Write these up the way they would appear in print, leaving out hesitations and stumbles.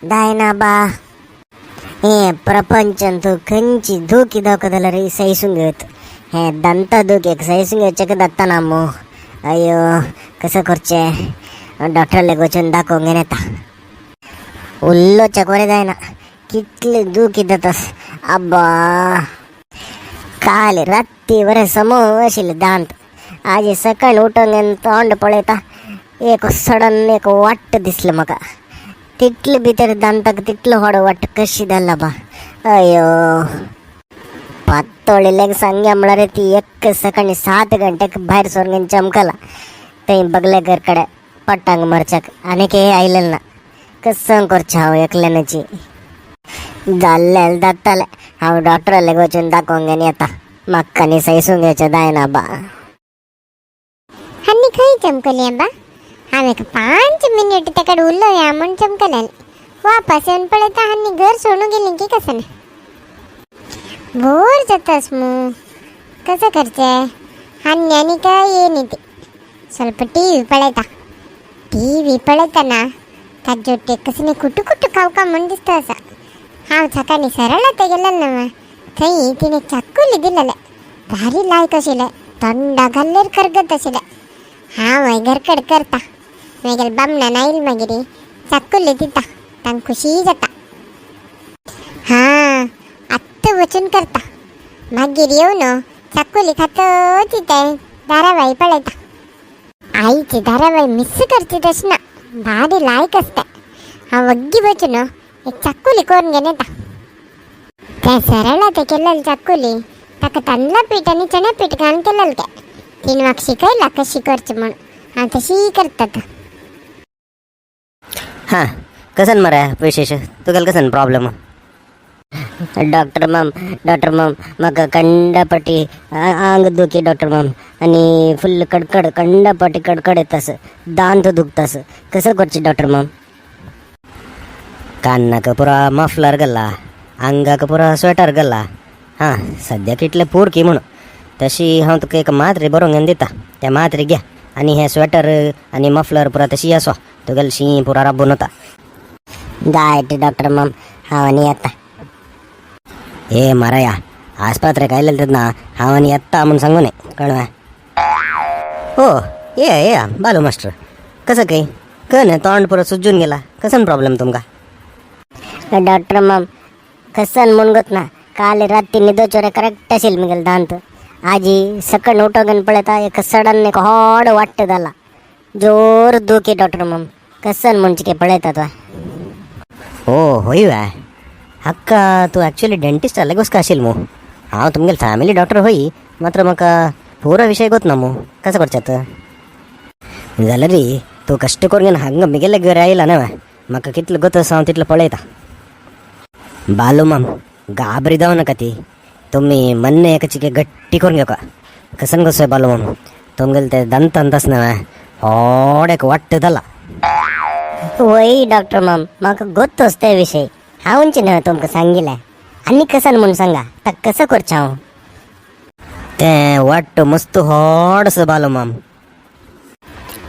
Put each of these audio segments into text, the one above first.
जायना बा. हे प्रपंचान तूं खंयची दुखी दाखयता जाल्यार सैसून घेत. हे दंता दुखी सैसून घेवचें दत्ता ना मू. अयो, कसं करचें? डॉक्टरले वचून दाखोवंक येता. उल्लोच्याक बरें जायना, कितले दुखी जातास अब्बा. काल राती बरें सम आशिल्लें दांत. आज सकाळी उठून तोंड पळयता, एक सडन एक वाट दिसलें म्हाका. तितले भितर दांताक तितलो व्हड वाट कशी जाला बा? अयो, पातोळिल्ल्याक सांग्या म्हळ्यार ती एक सकाळी 7 घंट्याक भायर सरून चमकला थंय बगले घर कडेन पट्टांग मरच्याक. आनीक हे आयलें ना. कसं करचें हांव एकल्यानची? जाल्लें जातालें. हांव डॉक्टराले वचून दाखोवंक आनी येता. म्हाका न्ही सैसूंक घेवचें जायना बा. हन्नी खंय चमकली बा? हांव एक 5 मिनिट तेकडे उल्लो या म्हूण चमकलें. वापस येवन पळयता, हन्नी घर सोडून गेली की कसं ना. बोर जातास मू. कसं करचें? हन्नी आनी काय येनी ती. ಸ್ವಲ್ಪ टीव्ही पळयता. टीव्ही पळयतना ताज्यो कसले कुटू कुटू खावका म्हूण दिसता आसा. हांव सकाळी सरळ ते गेलें ना, थंय तिणे चाकुली दिलेलें. भारी लायक आशिल्लें, तोंडा घाल्लेर करगत आशिल्लें. हांव घर कड करता. मागीर बामणान आयल, मागीर चाकुली दिता, तांकां खुशी जाता. हां, आत्तां वचून करता. मागीर येवन चाकुली खातच तें धारावाही पळयता. आईची धारावाही मिस करची तशें ना, भारी लायक आसता. हांव वग्गी वचून एक चाकुली करून घेवन येता. तें सरळ तें केलेलें चाकुली, ताका तांदळा पीठ आनी चण्या पीठ घालून केलेलें तें. तिणें म्हाका शिकयलां कशी करचें म्हूण. हांव तशी करतात. हां, कसन मरे विशेष? तुगेल कसन प्रॉब्लेम? डॉक्टर माम, डॉक्टर माम, म्हाका कंडापटी आंग दुखी डॉक्टर माम. आनी फुल्ल कडकड, कंडापटी कडकड येता असं, दांत दुखता असं. कसं करचें डॉक्टर माम? कान्नाक पुरा मफलर गल्ला, आंगाक पुरा स्वेटर गल्ला. हां, सद्याक इतलें पुरकी म्हूण. तशी हांव तुका एक मात्रे बरोवन घेवन दिता. त्या मात्रे घे आनी हे स्वेटर आनी मफलर पुरा तशी आसो. तुगेलें शीं पुरा राबून वता. जायते डॉक्टर माम, हांव आनी येता. ए माराया, आस्पत्रेक आयलें तेन्ना हांव आनी येता म्हूण सांगू न्हय, कळ्ळें? हो, ये ये बालू मास्टर. कसं काय कन तोंड पुरा सुजून गेला? कसन प्रॉब्लेम तुमका? डॉक्टर माम, कसन म्हूण गोत ना. काल राती न्हिदोचोरे करेक्ट आशिल्लें म्हगेलें दांत. आजी सकाळी उठोवन पळयता, एक सडन एक व्हड वाट्ट जाला. जोर दुखी डॉक्टर माम. कसन म्हणचे पळयता तो. हो, होय वा. हक्का तूं ॲक्च्युली डेंटिस्ट आले आशिल मू. हांव तुमगेल फॅमिली डॉक्टर होई, मात्र म्हाका पुरो विशय गोत ना मू. कसं करचें जाल्यार री तूं कश्ट करून हांगा मिगेले घर आयला ना, म्हाका कितलो गोत आसा हांव तितलो पळयता. बालू माम, गाबरी जावं नाका. ती तुमी मन्ने एक चिके गट्टी करून घेवका. कसन कसो बालू माम, तुमगेले ते दंत अंतस ना होड एक वाट्ट जाला. वय डॉक्टर माम, म्हाका गोत्तोच ते विशय. हांवच न्हय तुमकां सांगिलें. आनी कसन म्हूण सांगा, ताका कसं करचें हांव? तें वाट्ट मस्त होड आसा बालू माम.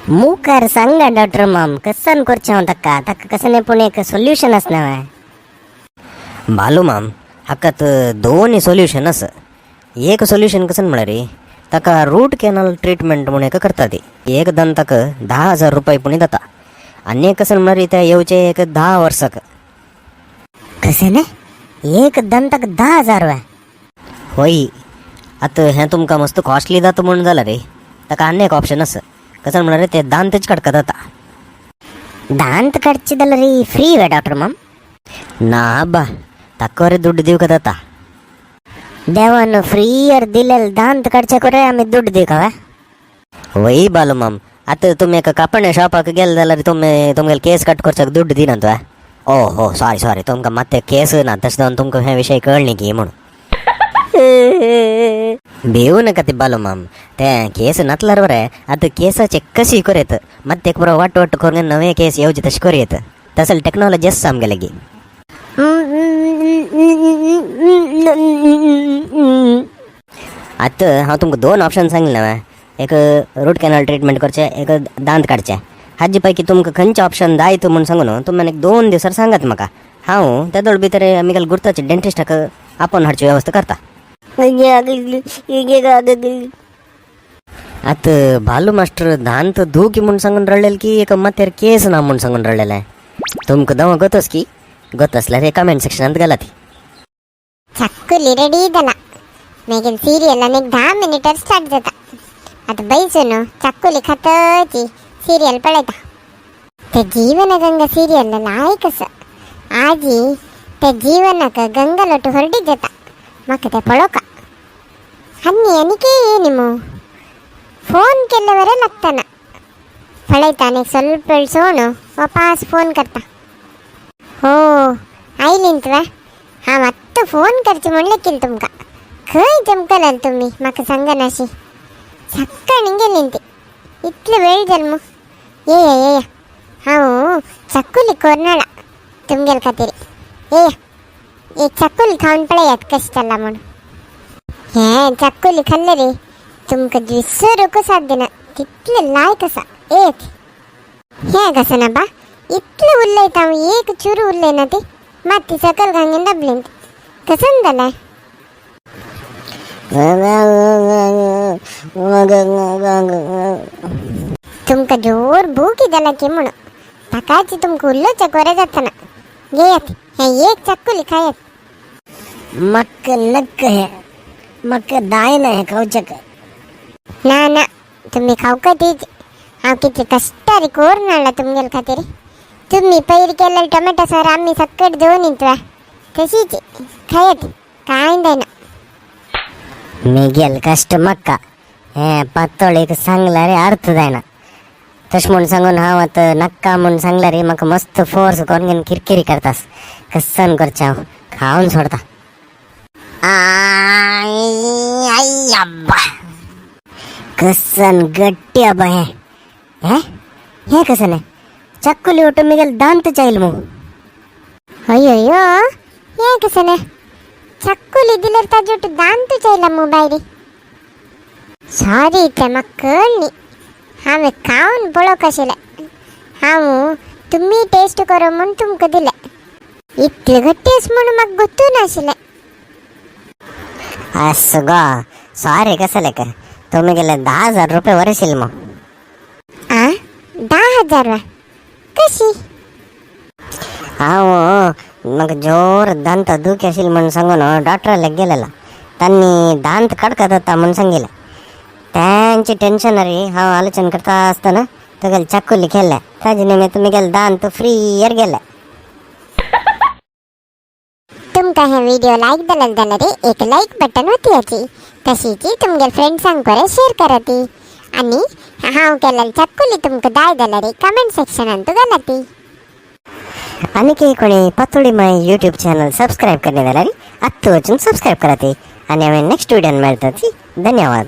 मुखार सांगा डॉक्टर माम, कसन करचें हांव ताका? ताका कसं न्ही पूण एक सोल्युशन आसना वे? बालू माम, हाकात दोन सोल्युशन आसा. एक सोल्युशन कसन म्हळ्यार ताका रूट कॅनल ट्रिटमेंट म्हूण एक करता. ती एक दंताक 10,000 रुपये पुणी जाता. आनी एक कसन म्हळ्यार ते येवचे एक 10 वर्साक. कशें न्ही, एक दंताक 10,000 वे? होय. आतां हें तुमकां मस्त कॉस्टली जाता म्हूण जाल्यार रे ताका आनी एक ऑप्शन आसा. कसन म्हळ्यार ते दांतच काडका जाता. दांत काडचे जाल्यार फ्री वे डॉक्टर माम? ना बा, ताका दुड्ड दिवका जाता. देवान फ्री दिलेले दांत काडचे करे आमी दुड्ड दिवका वे? वय बालू माम, आतां तुमी एका कापण्या शॉपाक गेले जाल्यार तुमी तुमगेले केस कट करच्याक दुड्ड दिनात वे? ओ हो, सॉरी सॉरी, तुमकां मात्ते केस ना, तशें जावन तुमकां हे विशय कळ्ळी की म्हूण. भिवू नाका ती बालू माम. ते केस नातल्यार बरें. आतां केसाचे कशी करयत, मात एक बरो वाट वाट करून नवे केस येवचे तशें करयत. तसले टेक्नॉलॉजी आसा आमगे लागीं. आतां हांव तुमकां दोन ऑप्शन सांगले न्हय, एक रूट कॅनल ट्रिटमेंट करचें, एक दांत काडचें. हाजे पैकी तुमकां खंयचे ऑप्शन जाय तूं म्हूण सांगून तुमी आनीक 2 दिवसार सांगात म्हाका. हांव तेदोळ भितर मिगेल गुर्ताचे डेंटिस्टाक आपोवन हाडची वेवस्था करता. आतां भालू मास्टर दांत धुकी म्हूण सांगून रडलेले की एका माथ्यार केस ना म्हूण सांगून रडलेले. तुमकां दवा गोतस की गोत आसल्यार हे कमेंट सेक्शनांत घालात. चक्कुली रेडी जाला. मागीर सिरियल आनीक 10 मिनिटार स्टार्ट जाता. आतां बैसून चक्कुली खातची सिरियल पळयता. ते जीवनगंगा सिरियल लायक आसा. आजी ते जीवनाक गंगा लोटू ಹೊರಡಿ जाता. म्हाका ते पळोवका. आनी आनीक येनी मू फोन केल्ले लागतना पळयता. आनीक ಸ್ವಲ್ಪ वेळ सोण वापास फोन करता. हो आयलीं तुवें? हांव आत्तां फोन करचे म्हणलें केली तुमकां. खंय जमकलाल तुमी म्हाका सांगनाशी. सकाळीं गेलीं ती, इतले वेळ जाल मू. येया येया, हांव चकुली कोरनाळा तुमगेल खातीर. येया, एक चकुली खावन पळयात कशें चल्ला म्हूण. हें चकुली खाल्लें रे तुमकां विसरूंक साध्य ना, तितलें लायक आसा. येत हें कसं ना बा, इतलें उलयता हांव, एक चुरू उलयना ती मात ती सकल घांगेन दाबलीं. कसं जालें? तुमकां जोर भूक जाला की म्हणून ताकाच तुमकां उलोवच्याक बरें जातना. घेयात हें एक चक्कुली खायात. मक्क नक्क हे मक्क दाय ना हे खावचक. ना ना, तुम्ही खावका तीच. हांव कितले कश्टारी कोरून हाडला तुमगेल खातीर. तुम्ही पयर केलेले टोमॅटो सर आम्ही सक्कट जेवण येतवा तशीच खायात, काय जायना. मिगेल कश्ट मक्का हे पातोळेक सांगला रे अर्थ जायना. तशें म्हूण सांगून हांव आतां नक्का म्हूण सांगला रे म्हाका मस्त फोर्स करून घेवन किरकिरी करतास. कसन करचें, हांव खावन सोडता. आई अब्बा, कसन गट्टी अब्बा. हे हे हे कसन आहे चक्कुली ओटो मिगेल दांत चाईल मू. अय्यो हे कसं चक्कुली दिल्यार ताजे दांत चायला मू बायरी. सॉरी ते म्हाका कळ्ळी. हांवें खावन पळोवंक आशिल्लें. हांव तुमी टेस्ट करो म्हूण तुमकां दिलें. इतलें घट्ट आसा म्हूण म्हाका गोत्तू नाशिल्लें. असं गो, सॉरी कसं लेक तुम्ही गेले 10,000 रुपये वरशील मग. आ 10,000 वा कशी? हांव म्हाका जोर दांत दुखी आशिल्लें म्हूण सांगून डॉक्टराक गेलेलो. तांणी दांत काडकात जाता म्हूण सांगिल्लें. त्यांचे टेन्शन रे हांव आलोचन करता आसतना तुगेले चक्कुली खेळ्ळे ताजे निमित्त तुमी दांत फ्रीयर गेले. तुमकां हे व्हिडिओ लायक जाल्यार जाल्यार एक लायक बटन वतयाची. तशीच तुमगे फ्रेंड्सांक बरें शेअर कराती आनी हांव केलेले चक्कुली तुमकां जाय जाल्यार कमेंट सेक्शनांत घालाती. आणखी कोणी पातोळी माय यूट्यूब चॅनल सबस्क्राईब करणे जाल्यार आत्तां वचून सबस्क्राईब कराती आनी हांवें नेक्स्ट व्हिडियोन मेळटा. धन्यवाद.